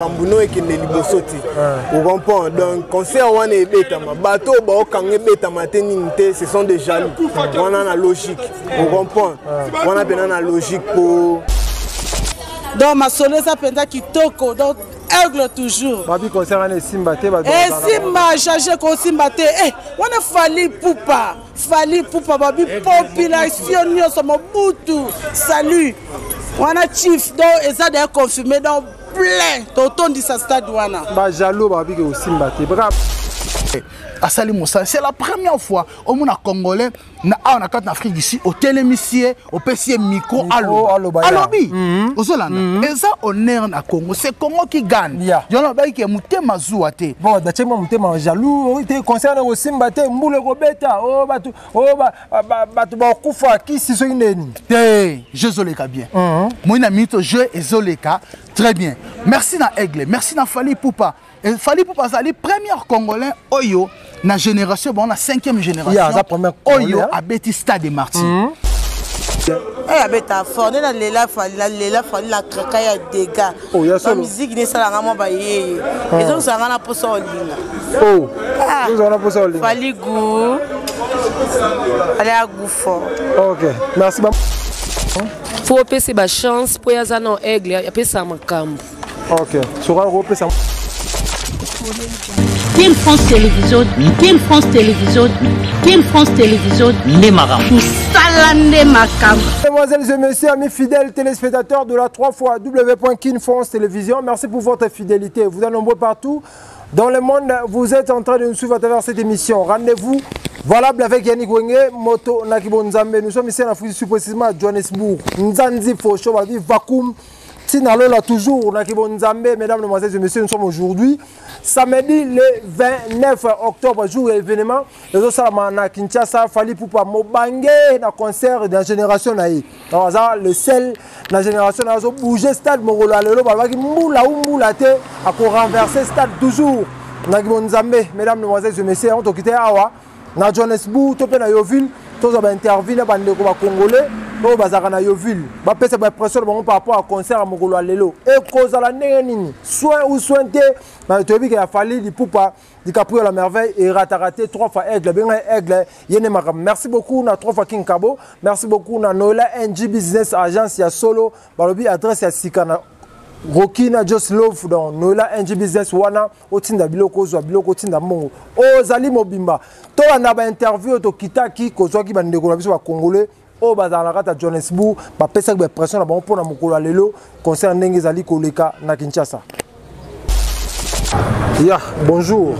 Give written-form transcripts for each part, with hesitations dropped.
Makambo no ekende liboso te, ocomprend? Donc concert wana ebetama, bato oyo baokanga ebetama te nini te, ce sont des jaloux wana na logique, ocomprend? Wana mpena na logique po Donc masolo eza mpenza kitoko, donc Aigle toujours. Babi concert wana esimba te. Esimba change kosimba te. Eh, wana Fally Ipupa. Fally Ipupa babi population nyonso Mobutu. Salut. Wana chief donc eza d'ailleurs confirmé, donc plein totondisa stade wana. Ba jaloux babi ke osimba te. Asali mosala, c'est la première fois omona Congolais na awa na kati na Afrique d'ici, otelemisi ye, opesi ye micro, aloba, alobi. Ozolanda, eza honneur na Congo, c'est Congo qui gagne. Yango nalobaki ke motema zuwa te. Bon, batie mwa motema jaloux te, concert na kosimba te, mbula ekobeta, o bato, o bato bakufa kisi soki ndeni. Te, jeu ezoleka bien. Moi na minute jeu ezoleka très bien. Merci na Aigle, merci na Fally Ipupa. Fally Ipupa azali premier Congolais oyo na génération, bon, na cinquième génération Yeah, aza premier Congolais, oyo hein. abeti stade des Martyrs. Eh, abeta fort nde nalela Fally, nalela Fally na kraka ya dégâts. Oh, ya solo. Bamiziki nde esalanga mwa bayeye, ezongisaka na mposa olinga. Oh. Ah. Ozala na mposa olinga. Fally goût, Fally a goût fort. Ok, merci ba. Fo opesa bachance mpo ye aza na Aigle, apesaka makambo. Ok, soka kopesa. Kin France Télévision, Kin France Télévision, Kin France Télévision, nde makambo. Mosala nde makambo. Mesdemoiselles et messieurs, amis fidèles téléspectateurs de la 3 fois W.Kin France Télévision, merci pour votre fidélité. Vous êtes nombreux partout dans le monde, vous êtes en train de nous suivre à travers cette émission. Rendez-vous valable avec Yannick Wenge, Moto Nakibo Nzambe. Nous sommes ici en Afrique du Sud, précisément à Johannesburg. Nzanzi Fosho, Babi Vakoum. Tinalola toujours, Nakibo Nzambe, mesdames, mesdemoiselles et messieurs, nous sommes aujourd'hui samedi le 29 octobre, jour événement. Les autres salama na Kinshasa, Fally Ipupa Mobange na concert de la génération naï. Donc ça le sel la génération na zo bouger stade Mongolo lelo ba ki mbula ou mbula te a ko renverser stade toujours. Nakibo Nzambe, mesdames, mesdemoiselles et messieurs, on tokite awa na Johannesburg, to pe na Yeoville, toza ba interview na bandeko ba Congolais oyo bazalaka na Yeoville, bapesa ba impression na bango par rapport à concert ya mokolo ya lelo. Ekozala ndenge nini? Soin ou soin te, na toyebi ke ya Fally Ipupa DiCaprio la merveille erataka te, 3 fois Aigle, benga Aigle yene makambo. Merci beaucoup na 3 fois King Kabo, merci beaucoup na Noela NG Business Agence ya solo, balobi adresse ya sika na Rocky na Just Love, donc Noela NG Business wana otinda biloko, ozwa biloko, otinda mbongo, ozali mobimba. Tolanda ba interview oyo tokitaki kozwaki bandeko na biso ba Congolais oyo bazala na kati ya Johannesburg, bapesaki ba impression na bango mpona mokolo ya lelo, concert ndenge ezali koleka na Kinshasa. Ya, bonjour.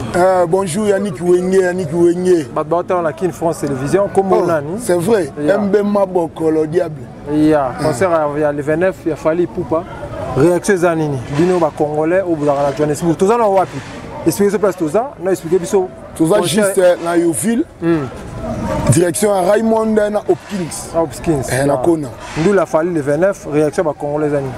Bonjour Yannick Wenge, Yannick Wenge. Bato baotala na Kin France Télévision, kombo Oh, nani? C'est vrai, Ya. MB Maboko, le diable. Ya, concert ya le 29 ya Fally Ipupa. Réaction eza nini? Bino ba Congolais oyo bozalaka na Johannesburg, toza na wapi? Expliquez biso place toza, na expliquez biso. Toza concert. juste na Yeoville. Direction à Raymond na Hopkins. Ah, Hopkins. Na Ah. Kona. Ndula Fally le 29, réaction ba Congolais eza nini?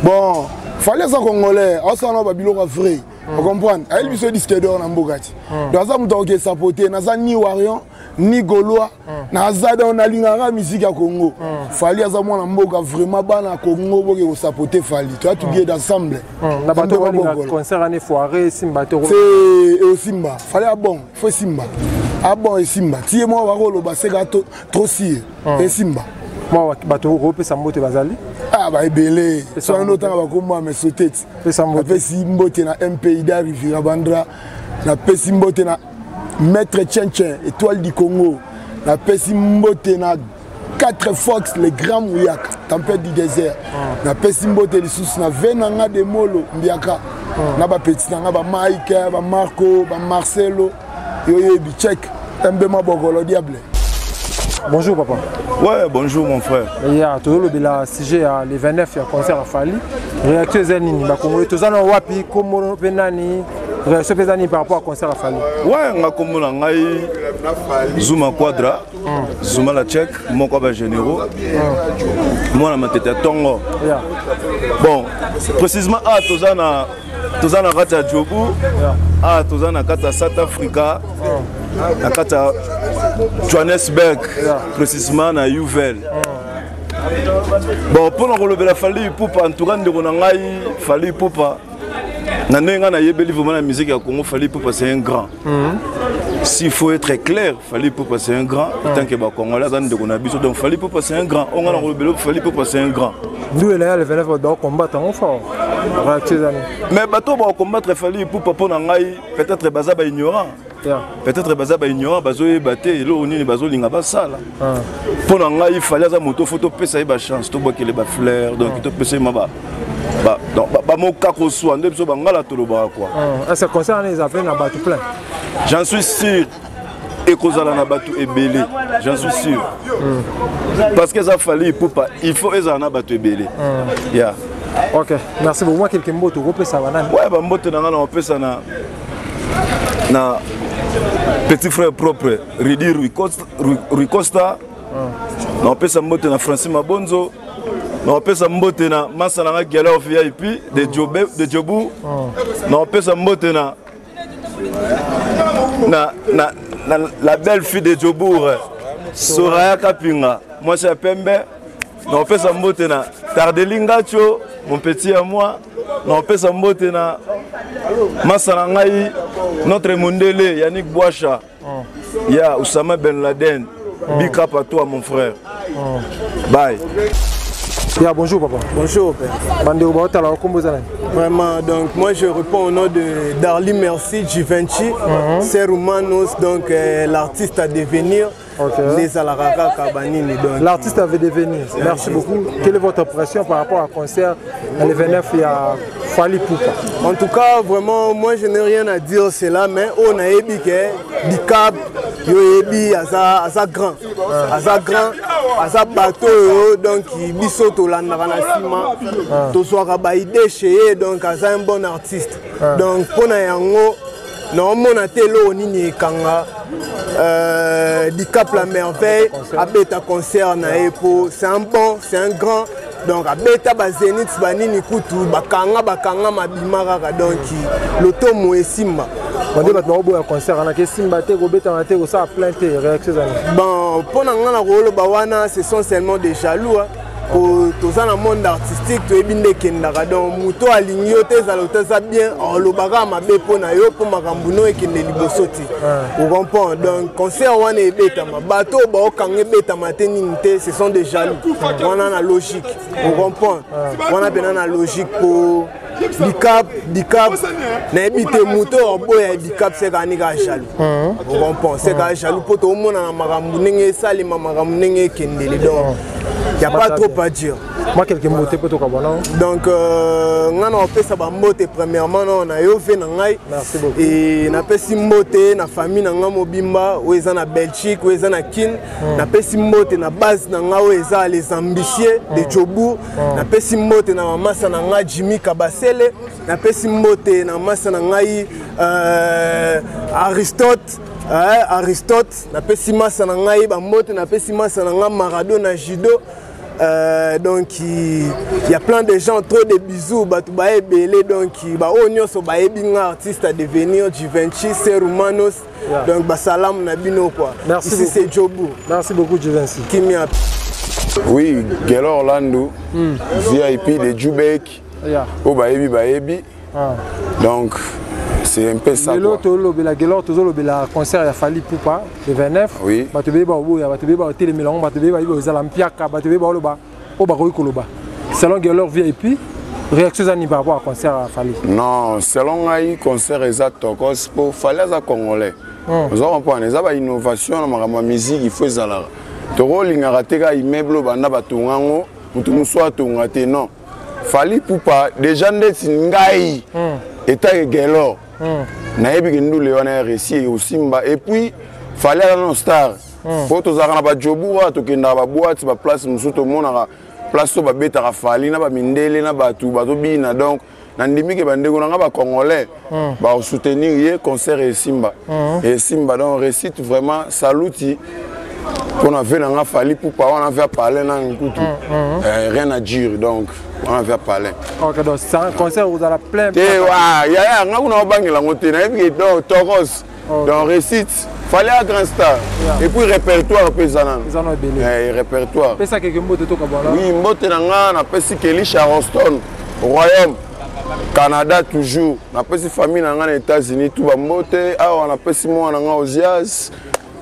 Bon, Fally aza Congolais, asala na ba biloko vrai. Vous comprenez? Ayeli biso disque d'or na mboka ti. Donc aza moto akoki sapoter, naza ni Warrior ni Gaulois, naza donc nalingaka musique ya Congo. Fally aza mwana mboka vraiment, bana Congo boke ko sapoter Fally. Tu as tout bien ensemble. Na bato Mboka balinga bokolo. concert année foiré Simba te. C'est au Simba. Fally a bon, faut Simba. A bon et Simba. Tie moi ba koloba seka trop si. Et Simba. Moi bato kopesa mbote bazali. Ah ba ebele. Pesa So mbote. no tanga ba komba mais sauter. Pesa mbote. Napesi mbote na MPI da Riviera Bandra. Napesi mbote na Maître Tchentchen, étoile du Congo. Napesi mbote na 4 Fox, le grand Mouyaka, tempête du désert. Napesi mbote lisusu na Venanga de Molo, Mbiaka. Na ba petit nanga ba Mike, ba Marco, ba Marcelo. Yo yebi check MB Maboko le diable. Bonjour papa. Ouais, bonjour mon frère. Ya, tozolobela sujet ya le 29 ya concert ya Fally. Réaction eza nini? Ba Congolais toza na wapi? Kombo pe nani? Réaction pe eza nini par rapport à concert ya Fally? Ouais, nga kombo na ngai Zuma Quadra, Zuma la Tchèque, moko ba généraux. Mwana matete ya tongo. Bon, précisément ah toza na kati ya Djobu. Ah toza na kati ya South Africa. Na kati ya Johannesburg, précisément na Yuvel. Bon, mpona kolobela Fally Ipupa, en tout cas ndeko na ngai Fally Ipupa, Na ndenge nga nayebeli vraiment na musique ya Congo, Fally Ipupa c'est un grand. S'il faut être clair, Fally Ipupa c'est un grand. Tant que bacongolais aza ndeko na biso, donc Fally Ipupa c'est un grand. Oyo nga na kolobela, Fally Ipupa c'est un grand. D'où elle est le 29 bacombattre yango fort, réaction ezani? Mais bato bacombattre Fally Ipupa, mpo na ngai, peut-être baza baignorant. Peut-être baza baignorant, bazoyeba te eloko nini bazolinga basala. Mpo na ngai, Fally aza moto, faut topesa ye bachance, tobwakele bafleur, donc topesa ye ma bamokako swa nde biso bangala tolobaka quoi. Est-ce que concert wana eza plein na bato plein? J'en suis sûr, ekozala na bato ebele, j'en suis sûr, parce que eza Fally Ipupa, il faut ezala na bato ebele ya. Ok, merci beaucoup. Moi, quelques mbote okopesa banani? Ouais, bambote na ngai na kopesa na petit frère propre Ridi Rui Costa, na kopesa mbote na Francis Mabonzo, na kopesa mbote na masa na nga Gelor VIP de Jobe, de Jobu, na kopesa mbote na la belle fille de Jobourg, Soraya Kapinga, mwasi ya pembe, na kopesa mbote na Tardeli Ngacho, mon petit à moi, na kopesa mbote na masa na ngai, notre mondele Yannick Bouacha, ya Oussama Ben Laden. Big up à toi, mon frère. Bye. Ya, bonjour papa. Bonjour père. Bandeko baotala, okombo eza nani? Vraiment, donc moi je réponds au nom de Darly Merci Givenchy, Serumanos, donc l'artiste à devenir. Les alaka kaka banini donc. L'artiste avait devenir. Merci beaucoup. Quelle est votre pression par rapport à concert le 29 ya Fally Ipupa? En tout cas, vraiment, moi je n'ai rien à dire, c'est là, mais on a ébi que Dicap, yo yebi aza aza grand. Aza grand, aza bateau yo, donc biso tolandaka na nsima, tozwaka ba idée chez ye, donc aza un bon artiste. Donc mpona yango naomona te eloko nini ekanga Dicap la Merveille abeta concert na ye, po c'est un bon, c'est un grand. Donc abeta bazénith banini kutu bakanga bakanga mabima kaka, donc lotomo esimba. Bande bato bakoboya concert wana ke esimba te, kobetama te, kosala plein te, réaction ezali? Bon, mpo na nga na koloba wana, ce sont seulement des jaloux, hein. Po toza na monde artistique, toyebi nde ekendaka, donc moto alingi yo te, ezala te eza bien, alobaka mabe mpo na yo mpo makambo no ekende liboso te, ocomprend? Donc concert wana ebetama, bato oyo baokanga ebetama te nini te, ce sont des jaloux. Wana na logique, ocomprend? Wana mpena na logique, po Dicap, Dicap, nayebi te moto oyo aboya Dicap, c'est kaka kaka jaloux, ocomprend? C'est kaka jaloux, mpo toomona na makambo ndenge esalema, makambo ndenge ekendele, donc y a pas trop à dire. Moi, quelques mots te po tokabwana. Donc nga na opesa bambote premièrement nao na yo ve na ngai. Merci beaucoup. E napesi mbote na famille na nga mobimba oyo eza na Belgique, oyo eza na Kin. Napesi mbote na base na nga oyo eza les ambitieux de Jobourg. Napesi mbote na mamasa na ngai Jimmy Kabasele, napesi mbote na masa na ngai Aristote, Aristote, napesi masa na ngai bambote, napesi masa na ngai Maradona Judo. Donc il y a plein de gens, trop de bisous, bato baebele, donc baoyo nyonso bayebi nga artiste à devenir Givenchy Serumanos. Donc basalamu na bino quoi. Merci Ici beaucoup. c'est Jobu. Merci beaucoup Givenchy. Kimia. Oui, Gelor Orlando, VIP de Jubek, oyo bayebi bayebi. Donc c'est un peu ça Lelo quoi. tolobela Gelor, tozolobela concert ya Fally Ipupa le 29. Bato beye baoboya, bato beye baotelemela yango, bato beye bayebi ozala mpiaka, bato beye baoloba oyo bakoki koloba. Selon Gelor VIP, réaction eza nini par rapport à concert ya Fally? Non, selon ngai, concert eza tokos mpo Fally aza congolais. Oza comprendre, eza bainnovation na makambo ya musique, il faut ezalaka. Tokolingaka te kaka immeuble oyo banda batonga yango, moto mosusu atonga te, non. Fally Ipupa déjà, ndeti ngai etake Gelor, nayebi ke ndule wana ya réussi osimba. Et puis Fally aza nano star, po tozalaka na bajobu wana, tokendaka baboite, baplace mosusu, tomonaka place oyo babetaka Fally na bamindele na bato bazobina. Donc nandimi ke bandeko na nga bacongolais bakosoutenir ye, concert esimba, esimba. Donc réussite vraiment, saluti mpona ve na nga Fally Ipupa wana ve apalin nanu kutu. Rien à dire, donc wana ve apalin. Ok, donc c'est un concert ozala plein? Te wa yaya, nga kuna obangela yango te, nayebi ke donc tokos, donc réussite, Fally a grand star. Et puis répertoire mpe eza nano. Eza nano ebele. Répertoire. Pesa keke mbote, tokabwana. Oui, mbote na nga napesi Kelly Charoston Royaume. Canada toujours. Napesi famille na ngai na États-Unis tout bambote. Awa napesi mwana na ngai Ozias,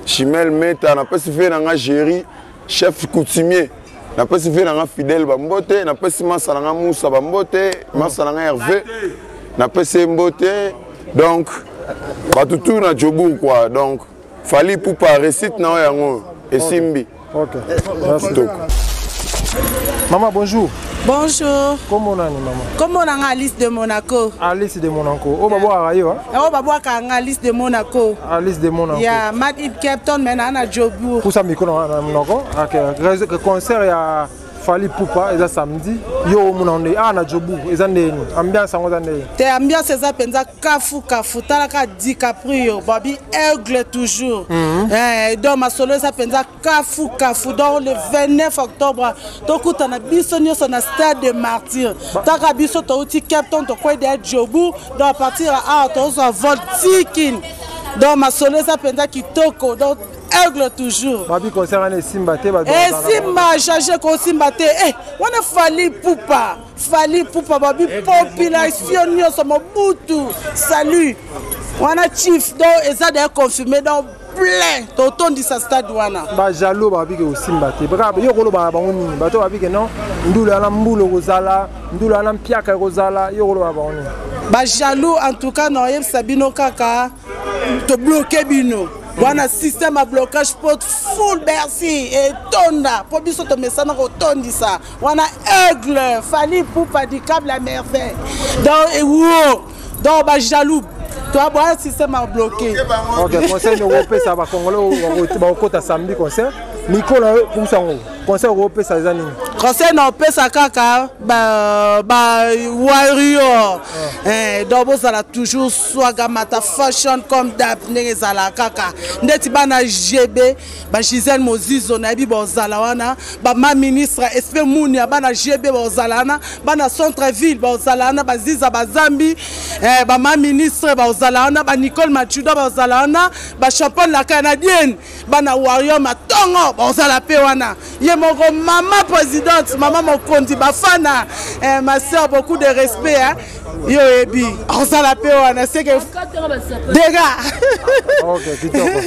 Chimel Meta, napesi vie na ngai Jerry, chef coutumier. Napesi vie na ngai Fidèle bambote, napesi masa na ngai Moussa bambote, masa na ngai Hervé. Napesi ye mbote. Donc bato tout na Jobourg quoi. Donc Fally Ipupa réussite na yo yango esimbi. Ok. Merci. Maman, bonjour. Bonjour. Comment on a, maman? Comment on a Alice de Monaco? Alice de Monaco. Oh, babo arayo, hein? Oh, babo Alice de Monaco. Alice de Monaco. Yeah, Mad in Cape Town, maintenant na Jobourg. Pour ça, micro na Monaco. Ok. Concert ya Fally Ipupa eza samedi. Yo omona nde ah na Jobourg eza ndeni. Ambiance yango eza ndeni. Te ambiance eza penza kafu kafu talaka DiCaprio babi aigle toujours. Mm -hmm. Eh, donc masolo eza penza kafu kafu donc le 29 octobre tokutana biso nyonso na stade de martyr taka biso touti Cape Town tokwei ya Jobourg donc à partir ya awa tozwa vol tikin donc masolo eza mpenza kitoko donc aigle toujours. Babi concert wana esimba te. Esimba change kosimba te eh, wana Fally Ipupa Fally Ipupa babi population nyonso Mobutu salut wana chief donc eza d'ailleurs confirmé donc plein totondisa stade wana. Ba jaloux babi ke osimba te kaka yo koloba na bango nini bato babi ke non ndula wana mbula ekozala ndula wana mpiaka ekozala yo koloba na bango nini. Ba jaloux en tout cas na oyebisa bino kaka tobloke bino wana système ya blocage po full Bercy etonda mpo biso tomesana kotondisa wana aigle Fally Ipupa dicable ya merveille donc ewuo donc bajaloux toaboya système ya bloqué. Ok, conseil nini okopesa bacongolais bakokota samedi concert mikolo pusa yango conseil okopesa eza nini? Conseil na opesa kaka ba, ba warrior eh, donc bozala toujours swagamata fashion comme d'hab ndenge ezala kaka ndeti bana GB ba Gisèle Mozizo nayebi bozala wana ba ma ministre SP Munia bana GB bozala wana bana centre ville bozala wana baziza bazambi eh, ba ma ministre bozala wana ba Nicole Machuda bozala wana ba champagne la canadienne bana warrior matongo bozala mpe wana ye moko mama présidente mama mokonzi bafana eh, ma sœur beaucoup de respect hein. Yo oyebi ozala mpe wana seke dega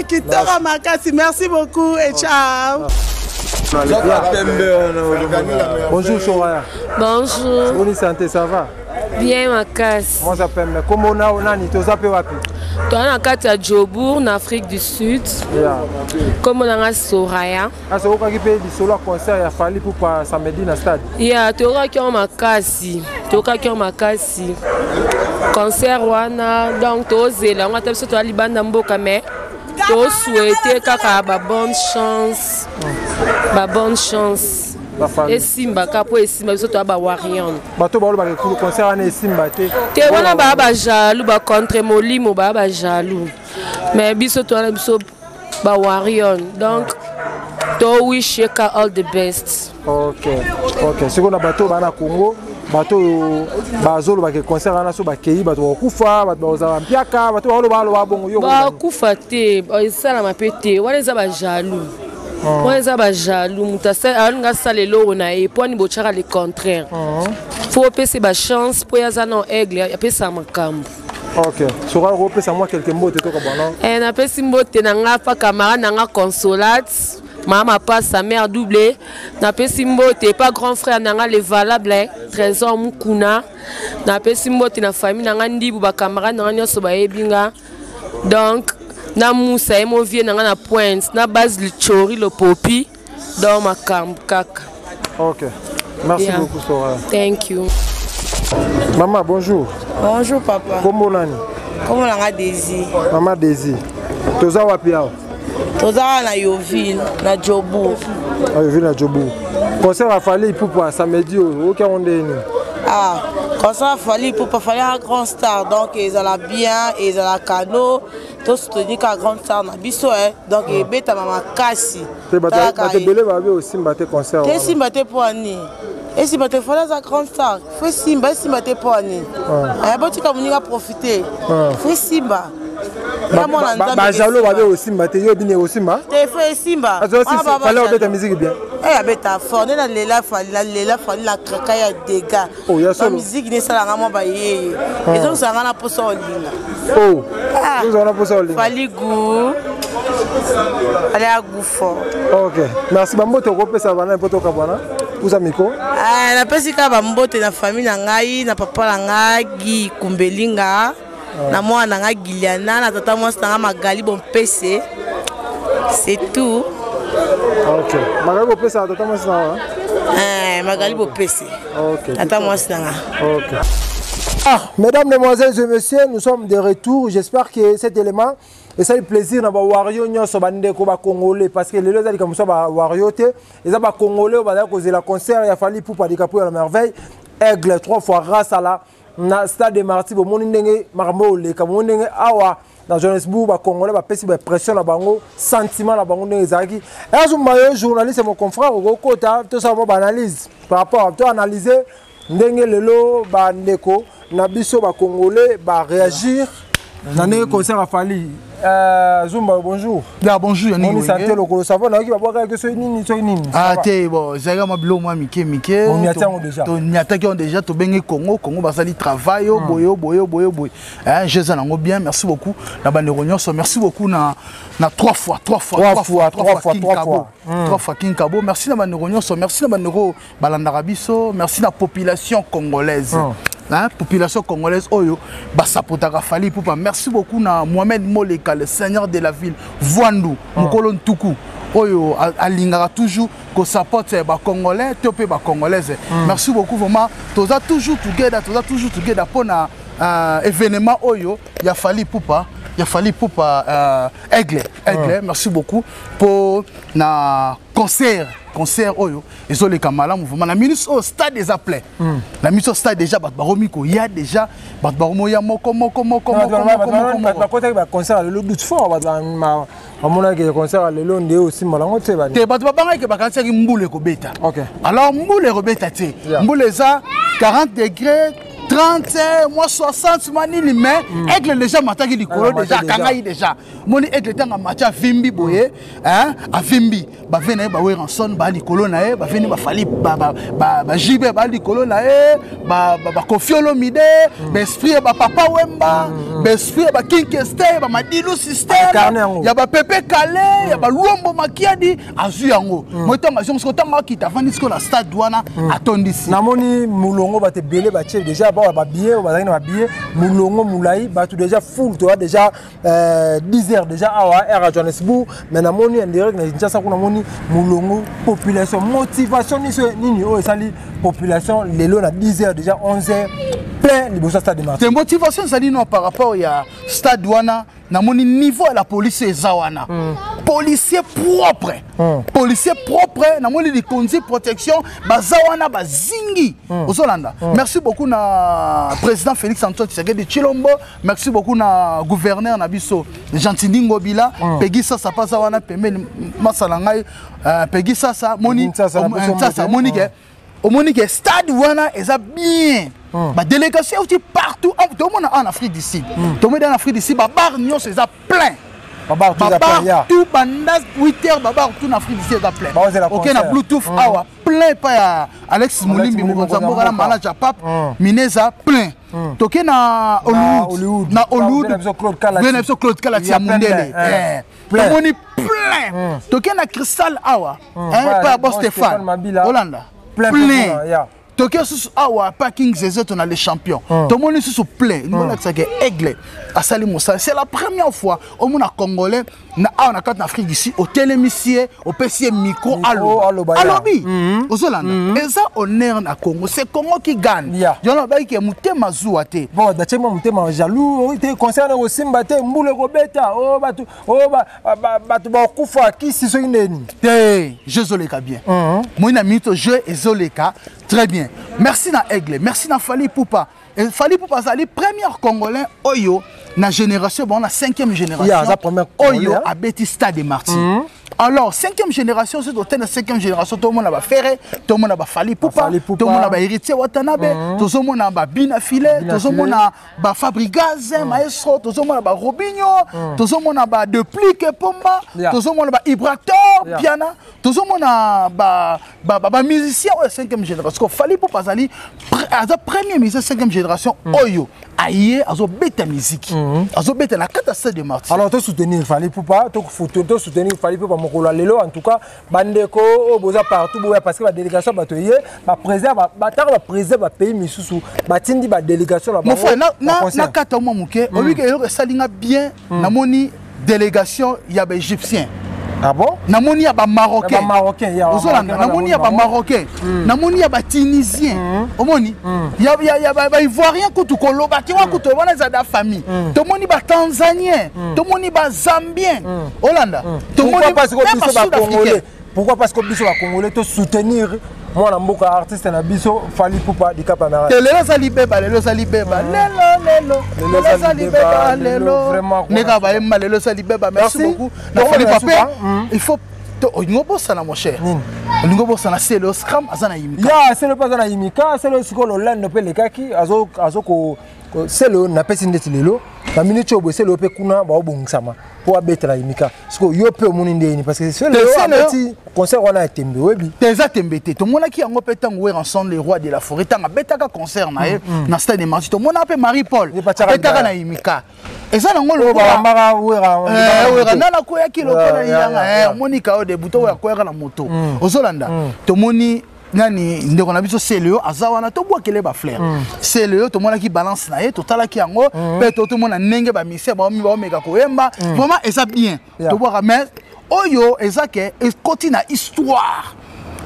kitoko makasi. Merci beaucoup et ciao. Bonjour Soraya. Bonjour. Bonne santé, ça va? Bien makasi. Moi ça pembe. Kombo na nani toza pe wapi? Toza na kati ya Jobourg na Afrique du Sud. Yeah. Kombo na nga Soraya. Asa okaki pe lisolo ya concert ya Fally Ipupa samedi na stade. Yeah, toyokaki yango makasi. Toyokaki yango makasi. Concert wana donc tozela yango ata biso toza libanda mboka mais tosouhaite kaka ba bonne chance. Ba bonne chance. Esimba kaka po esimba biso toza ba warrior. Bato balobaka concert wana esimba te. Te wana baa ba jaloux ba contre molimo baa ba jaloux. Mais biso toza na biso ba warrior donc to wish ye ka all the best. Ok, ok. Sikoyo na bato baa na Congo bato oyo bazolobaka concert wana so bakei bato bakokufa bato bakozala mpiaka bato bakoloba aloba bongo yo bakufa te esalama mpe te wana eza ba jaloux wana eza ba jaloux moto alinga asala eloko na ye mpo ani botyaka le contraire fo opesa ba chance mpo ye aza na aigle apesaka makambo. Ok, soka okopesa mwa quelque mbote toka bwana. Eh, napesi mbote na nga pa camarade na nga Consolate mama pasa mère double napesi mbote pa grand frère na nga le valable Trésor Mukuna napesi mbote na famille na nga Ndibu ba camarade na nga nyonso bayebi nga donc na Musa ye mo vieux na nga na Pointe na base Lichori le popi donc makambo kaka. Ok, merci Yeah. beaucoup Soraya. Thank you. Maman, bonjour. Bonjour papa. Kombo nani? Kombo nanga Daisy. Maman Daisy. Toza wapi awa? Toza na Yoville, na Jobourg. Ah, Yoville na Jobourg. Concert ya Fally Ipupa samedi oyo, oki yango ndenge nini? Ah, concert ya Fally Ipupa, Fally un grand star, donc ezala bien, ezala cadeau, to soutenir ka grande star na biso eh. Donc ebetama makasi. Te bato ebele babi osimba te concert. Te esimba te mpo ani? Esimba te, Fally aza grande star, faut esimba, esimba te mpo ani? Eh, botika moninga profiter. Faut esimba. Bajalo babe osimba te, yo bini osimba? Te, faut esimba. Fally obeta musique bien. Eh, abeta fort nde nalela Fally, nalela Fally na kraka ya dégâts. Oh, ya solo. Musique nde esalanga mwa bayeye. Ah. Ezongisaka nga na posa olinga. Oh. Ah. Ezongisaka na posa olinga. Fally goût. Fally a goût fort. OK. Merci bambote okopesa bana mpo tokabwana. Uza micro. Ah, napesi kaka bambote na famille na ngai, na papa na ngai Guy Kumbelinga. Na mwana na ngai Giliana, na tata mwasi na ngai Magali Bompese. C'est tout. Ok. Magali Bompese na tata mwasi na ngai? Eh, Magali Bompese. Ok. Tata mwasi na ngai. Ok. Ah, mesdames, mesdemoiselles et messieurs, nous sommes de retour. J'espère que cet élément esali plaisir na bawario nyonso bandeko bacongolais parce que lelo eza likambo mosusu ya bawario te eza bacongolais oyo bazali kozela concert ya Fally Ipupa Dicaprio ya la merveille aigle trois fois grâce à la na stade de martyr bomoni ndenge makambo oyo oleka bomoni ndenge awa na johannesburg bacongolais bapesi bapression na bango sentiment na bango ndenge ezalaki azumba yo journaliste mon confrère okokota tosala mwa baanalyse par rapport to analyse ndenge lelo bandeko na biso bacongolais baréagir na ndenge concert ya Fally. Zumba, bonjour. Ya bonjour ya nini? Santé lokolo savon nayoki babwakaki soki nini soki nini. Ah te bon ezalaki mwa biloko mwa mike mike. Boniati yango déjà. Toniataki yango déjà tobengi Congo Congo basali travail yo boye boye boye boye. Hein je eza nango bien merci beaucoup na bandeko nyonso merci beaucoup na na trois fois trois fois trois fois trois fois trois fois trois fois King Kabo merci na bandeko nyonso merci na bandeko balandaka biso merci na population congolaise. Hein, population congolaise oyo basapotaka Fally Ipupa merci beaucoup na Mohamed Moleka le seigneur de la ville Voandou mokolo ntuku oyo alingaka toujours kosapote bacongolais to mpe bacongolaise. Merci beaucoup vraiment toza toujours together toza toujours together mpona événement oyo ya Fally Ipupa ya Fally Ipupa aigle aigle. Merci beaucoup mpo na concert concert oyo ezoleka malamu vraiment na minute oyo stade eza plein. Na minute oyo stade déjà bato bakomi koya déjà bato bakomi oya moko moko moko moko moko moko moko. Bakotaki baconcert ya lelo doute fort bato bamonaki concert ya lelo nde osimba nango te. Te bato babangaki bakanisaki mbula ekobeta. Alors mbula ekobeta te. Mbula eza 40 degré 30 moi 60 mwa nini mais aigle déjà mataki likolo déjà akangai déjà moni aigle ntango amati avimbi boye avimbi bave na ye baweranson baa likolo na ye baveni bafali bajibe baa likolo na ye bakofi olomide baesprit ya bapapa wemba baesprit ya bakinkeste bamadilu systeme ya bapepe kale ya baluombo makiadi azwi yango moi ntango azwi yango siko ntango akita avandi siko na stade wana atondisi. Namoni molongo bato ebele batie déjà bawa babillet oyo bazalaki na babillet molongo molai bato déjà full toya déjà 10 heures déjà awa heure ya Johannesburg mais namoni en direct na Kinshasa kuna namoni molongo population motivation niso nini oyo esali population lelo na 10 heures déjà 11 heures plein liboso ya stade de Martyrs. Te motivation ezali no par rapport ya stade wana namoni niveau ya la police eza wana. Policier propre. Policier propre namoni likonzi protection baza wana bazingi. Ozolanda. Merci beaucoup na président Félix Antoine Tshisekedi Tshilombo. Merci beaucoup na gouverneur na biso Gentiny Ngobila. Peggy Sasa paza wana pembeni masala ngai Peggy Sasa moni Sasa moni ke omoni ke stade wana eza bien. Ba délégation euti partout tomona en Afrique du Sud. Tomoni en Afrique du Sud ba bar nyonso eza plein. Babar tout banda 8 heures babar tout en Afrique du Sud eza plein. OK na Bluetooth awa plein pa ya Alex Mulimbi mokonzi ya mboka na manager Pape Mineza plein. Toke na Hollywood na Hollywood na biso Claude Kalati ya Mundele tomoni plein. Toke na Crystal awa pa ya Boss Stéphane Olanda plein. Toke susu awa pa King Zeze tona le champion tomoni susu plein. Ngolakisaka aigle asali mosala c'est la première fois omona congolais na awa na kati na Afrique du Sud otelemisi ye opesi ye micro aloba alobi ozolanda eza honneur na Congo c'est Congo qui gagne yango nalobaki ke motema zuwa te. Bon batie mwa motema jaloux te concert na kosimba te mbula ekobeta o bato o bato bakufa kisi soki ndeni. Te jeu ezoleka bien moi na minute jeu ezoleka très bien. Merci na aigle merci na Fally Ipupa. Fally Ipupa azali premier congolais oyo na génération bon na 5e génération oyo abeti stade de Martyrs. Alors cinquième génération, soki totali na cinquième génération, tomona baFerre, tomona baFally Ipupa, tomona baHéritier Watanabe, tozomona baBina File, tozomona baFabregas maestro, tozomona baRobinho, tozomona baDeplick Pomba, tozomona baIbrator Piana, tozomona bamusicien oyo cinquième génération. Fally Ipupa azali aza premier musicien cinquième génération oyo aye azobeta musique, azobeta na kati ya Stade de Martyr. Alors tosoutenir Fally Ipupa, tosoutenir Fally Ipupa mokolo ya lelo. En tout cas, bandeko oyo boza partout, boya, parce que badélégation bato ye, baprésident, bataka baprésident bapays misusu batindi badélégation na bango. Na kati ya mwa moke, oyebi eloko esalinga bien, namoni délégation ya baÉgyptien. Ah bon? Namoni ya bamarocain, ozolanda, namoni ya bamarocain, namoni ya batunisien, omoni ya baivoirien kutu koloba te wa kutu wana eza da famille, tomoni batanzanien, tomoni bazambien, olanda, tomoni. Pourquoi? Parce que biso bacongolais tosoutenir mwana mboka, artiste na biso Fally Ipupa Dicap la. Te, lelo eza libeba, lelo eza libeba, lelo, lelo, lelo eza libeba, lelo ndenge bayemba, lelo eza libeba. Merci beaucoup na Fally Ipupa. Il faut olingi obosana, mon cher, olingi obosana Celeo Scram aza na Yimika. Ya Celeo mpe aza na Yimika. Celeo sikoyo lolando mpe elekaki azoko Celeo napesi ndeti lelo na miniti oyo boye. Celeo mpe kuna baobongisama mpo abetela Yimika. Sikoyo yo mpe omoni ndeni, parce que Celeo abeti concert wana ya tembe, oyebi. Te, eza tembe te. Tomonaki yango mpe ntango Werrason, le roi de la forêt, ntango abetaka concert na ye na Stade de Martyr, tomonaka mpe Marie Paul abetaka na Yimika. Eza nango lokola nana akweyaki lokola yanga, omoni kao de buto oyo akweyaka na moto, ozolanda. Tomoni nani, ndeko na biso Celeo aza wana, tobwakele bafleur. Celeo, tomonaki balance na ye, totalaki yango mpe tomona ndenge bamusicien baomeka koyemba. Vraiment eza bien, tobwaka. Mais oyo eza ke ekoti na histoire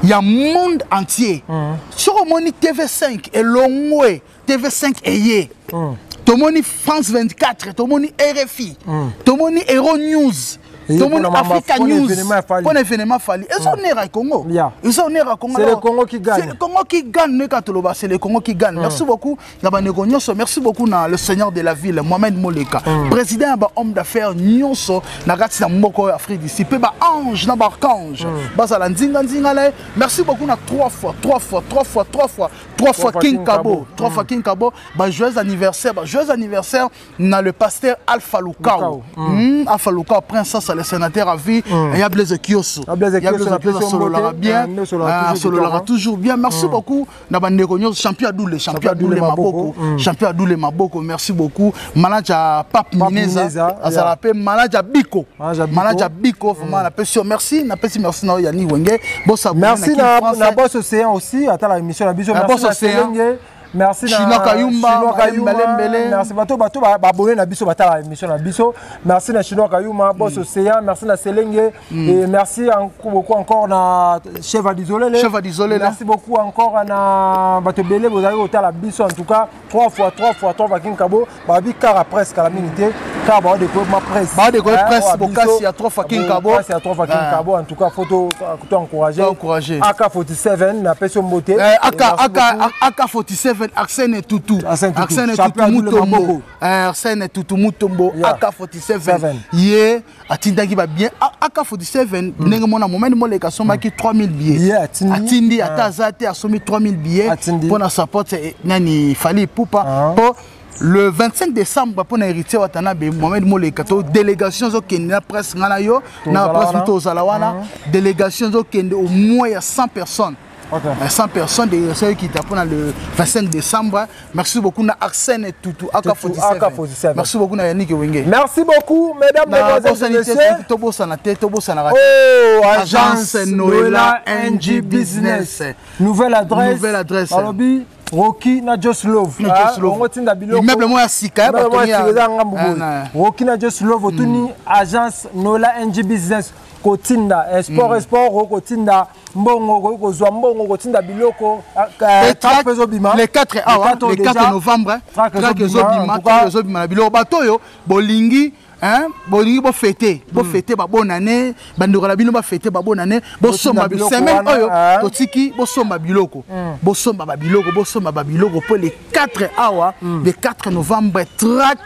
ya monde entier. Soki omoni TV5 elongwe, TV5 eye, tomoni France 24, tomoni RFI, tomoni Euro News, tomoni Africa News mpona événement Fally. Eza honneur ya Congo, eza honneur ya Congo. C'est le Congo qui gagne. C'est le Congo qui gagne. Ndeka toloba, c'est le Congo qui gagne. Merci beaucoup na bandeko nyonso. Merci beaucoup na le seigneur de la ville, Mohamed Moleka, président ya bahomme d'affaires nyonso na kati na mboka oyo Afrique d'ici, mpe baange na baarchange bazala nzinga nzinga na ye. Merci beaucoup na 3 fois 3 fois 3 fois 3 fois 3 fois King Kabo, 3 fois King Kabo. Ba joyeux anniversaire, ba joyeux anniversaire na le pasteur Alpha Lukao, Alpha Lukao, princesse, le sénateur à vie, ya Blaise Kioso, ya Blaise Kioso, sololaka bien, sololaka toujours bien. Merci beaucoup na bandeko nyonso. Champion Adoule, champion Adoule Maboko, champion Adoule Maboko, merci beaucoup. Manager Pape Mineza azala mpe manager Biko, manager Biko, vraiment napesi yo merci, napesi merci na oyo Yani Wenge. Bosa. Merci na Boss Océan aussi, ata la émission na biso. Merci na Océan. Merci na Chinois Kayumba. Kayumba, merci. Bato baabonné na biso, batala émission na biso. Merci na Chinois Kayuma, Boss Océan, merci na Selenge et merci beaucoup encore na Chef Adizolele. Chef Adizolele. Merci beaucoup encore na bato ebele bozali kotala biso. En tout cas, 3 fois 3 fois 3 fois King Kabo babi kara presque la minute car baodécorer ma presse. Baodécorer presse bokasi ya 3 fois King Kabo. Ya 3 fois King Kabo. En tout cas, faut to encourager. Encourager. AK47 napesi yo mbote. AK AK AK47, Arsène Tutu, Arsène Tutu Mutombo, Arsène Tutu Mutombo, AK47 ye atindaki babien AK47 ndenge mona momene moleka asombaki 3000 billets, atindi ata aza te, asombi 3000 billets mpona support nani, Fally Ipupa, mpo le 25 décembre mpona Héritier Watanabe. Mohamed Moleka, to délégation ezokende na presse, nga na yo na presse tozala wana. Délégation ezokende au moins ya 100 personnes. 100 personnes, délégation ekita mpona le 25 décembre. Merci beaucoup na Arsène Tutu, AK47. Merci beaucoup na Yannick Wenge. Merci beaucoup, mesdames, mesdemoiselles et messieurs. Tobosana te, tobosanaka. Oh, agence Noela NG Business, nouvelle adresse. Nouvelle adresse. Alobi Rocky na Just Love. Ongo tinda biloko. Immeuble moko ya sika ya bato eza ngambu boye. Rocky na Just Love, otuni agence Noela NG Business, kotinda sport, sport, okotinda mbongo, okoki kozwa mbongo, kotinda biloko. Ezobima le 4 awa, le 4 novembre, track ezobima, track ezobima na biloko. Bato oyo bolingi, bolingi bofete, bofete babonne année, bandeko na bino bafete babonne année, bosomba semaine oyo totiki, bosomba biloko, bosomba babiloko, bosomba babiloko mpo le 4 awa, le 4 novembre, track.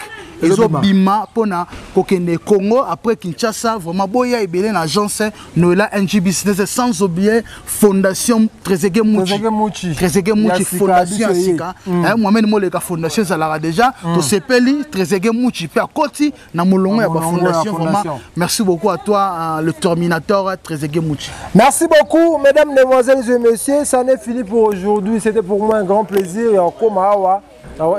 Ezobima mpona kokende Congo après Kinshasa. Vraiment boya ebele na agence Noela NG Business, sans oublier Fondation Trezeguet Mouchi. Trezeguet Mouchi, fondation ya sika. Mohamed Moleka, fondation ezalaka déjà. Tosepeli Trezeguet Mouchi mpe akoti na molongo ya bafondation. Vraiment merci beaucoup à toi, le Terminator Trezeguet Mouchi. Merci beaucoup, mesdames, mesdemoiselles et messieurs. Ça n'est fini pour aujourd'hui. C'était pour moi un grand plaisir. Ya okoma awa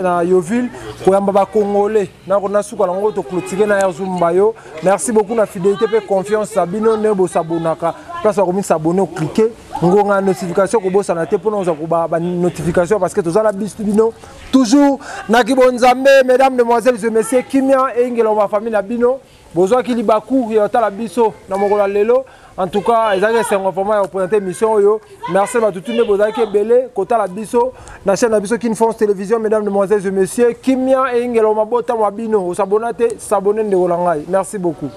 na Yoville koyamba bacongolais na suka nango toclôturer na Zumba yo. Merci beaucoup na fidélité mpe confiance na bino nde bosabonaka. Place bakomi s'abonner, ocliquer ngonga notification, kobosana te mpona ozwa banotification, parce que toza na biso bino toujours na kibonzambe. Mesdames, mesdemoiselles et messieurs, kimia eyingela bafamille na bino. Bozwaki libaku ya kotala biso na mokolo ya lelo. En tout cas, ezalaki esengo vraiment ya koprésenter émission oyo. Merci bato tu nde bozalaki ebele kotala biso na chaîne na biso Kin France Télévision. Mesdames, mesdemoiselles et messieurs, kimia eyingela mabota mwa bino. Osabona te, s'abonner, ndeko na ngai. Merci beaucoup.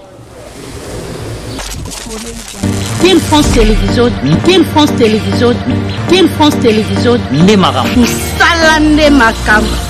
Kin France Télévision, Kin France Télévision, Kin France Télévision, nde makambo. Mosala nde makambo.